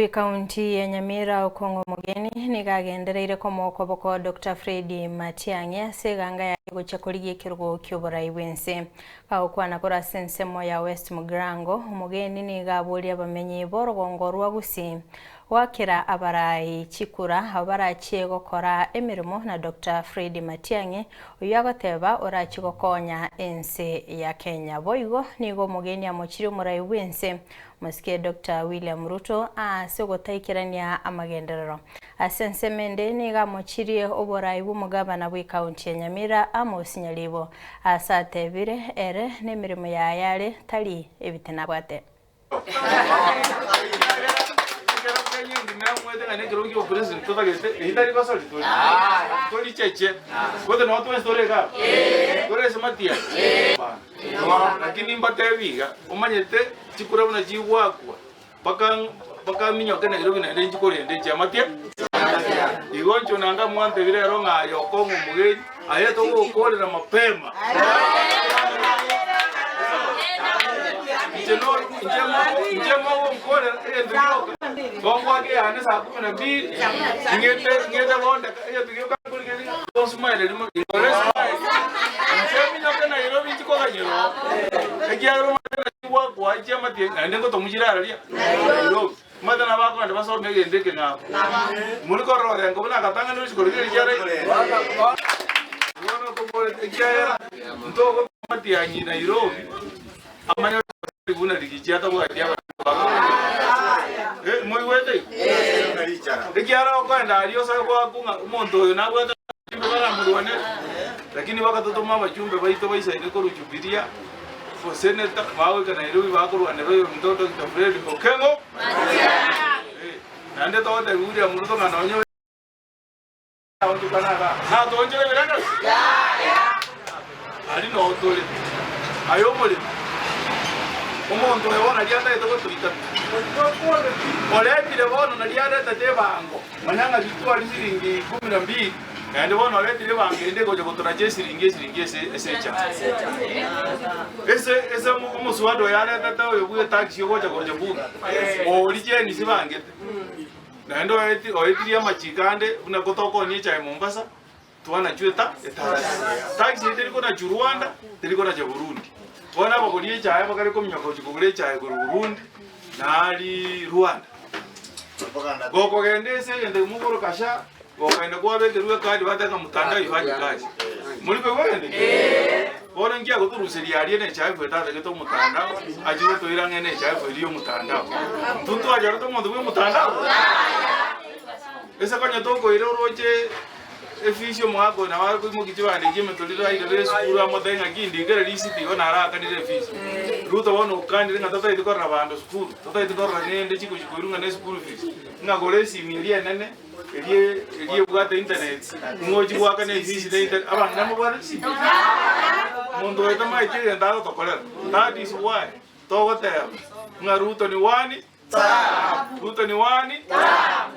Bw'Ekaunti ya Nyamira Okong'o Omogeni nigo agendereire komoa okoboko Doctor Fred Matiang'i ase eganga yaye gochia korigia ekerogo ki'oborai bw'ense. Kagokwana korwa ase ensemo ya West Mugirango, Omogeni nigo aboria abamenyi b'orogongo rwa Gusii goakera abarai chikura abwo barachie gokora emeremo na Doctor Fred Matiang'i oyio agoteba orachie gokonya ense ya Kenya. Boigo nigo Omogeni amochirie omorai bw'ense Omosike Doctor William Ruto ase ogotaikerania amagenderero. Ase ensemo ende nigo amochirie oborai bw'omogabana bw'ecounty ya Nyamira Amos Nyaribo ase atebire ere nemeremo yaye are tari ebitina abwate. Chikura buna chigwakwa, bakaminyoka Nairobi naende inche korende chiamatia. Igo inche nanga mwantebie rero ng'a aye okong'a omogeni, aye togokorera mapema. Inche no- inche mogo- inche mogonkorera egento gioka, tongoaka eyane saa kumi na mbili, ng'ete ng'ete bondeka egento gioka nkorigereria ng'a gosmile rimo, nkore smile. Inche minyoke Nairobi inche koganyerwa oo, ekiagera omanyete Gwakwaa chiamate naende ngotomuchire araria Nairobi. Omanyete nabo bakogenda basome egento eke ng'ao. Mori korora orengo buna agatang'ani gochia korigereria chiara Bono toborete ekiagera ntogomatianyi Nairobi amanye buna rigichi atabwati abanto Eh, moigwete igo? Ekiagera okoenda aria osoe goakwa ng'a omonto oyo nabwate abachumbe baramorwanere, lakini bagatotoma abachumbe baito baisaine korwa Jubilia Oseneta bagoika Nairobi bakorwanera oyominto Doctor Fred Okengo Eh, naende togotebia William Ruto ng'a nonye aonchokana igaa natoonchore ebirengererio aria noo tore aye omoremi omonto oyo bono naria atagete gotoita oretire bono naria aretete ebango manya ng'a ritwari siringi ikomi na mbili Naende bono oretire ebango ende egocha gotoracha esiringi esiringi ase ase echae. Ase ase omoswada oyo aretete oyo bwe etaxi ogocha gocha bunge, oria chienisi bangete. Naende oeti oetirie amachiko ande buna gotokonia echae Mombasa, twanachwa eta etaxi. Taxi eye teri konachwa Rwanda, teri konacha Burundi. Bono abagori echae bakare kominyoka gochia kogora echae korwa Burundi, naaria Rwanda. Gokogenda ase egento ekemo okoroka SHA, gokogenda kwabekerwa ekadi bateba ng'a mtandao haifanyi kazi. Mori koigwa egento ekio? Bono inki agotoruseria aria NHIF etatagete omotandao, achie gotoira ng'a NHIF eria y'omotandao. Intwe ntwachorete omonto bwa omotandao? Ase konya tokoira oroche Efisi omogaka oyo nabo are koimokia chibande chi'emetoriro airere esukuru amotebie ng'a ndikere risiti igo narakanire efisi. Ruto bono okanire ng'a totagete korora abanto sukuru, totagete korora ng'ende chikochi koirwa ng'a ne school fees, ng'a gora esimi eria enene eria eria ebwate internet ng'a ochi goakana efisi ne internet. Abang'ina mobwate chisimi echi? Monto oyo tamaeti egento agotokorera. That is why togoteba ng'a Ruto ni one term. Ruto ni one term.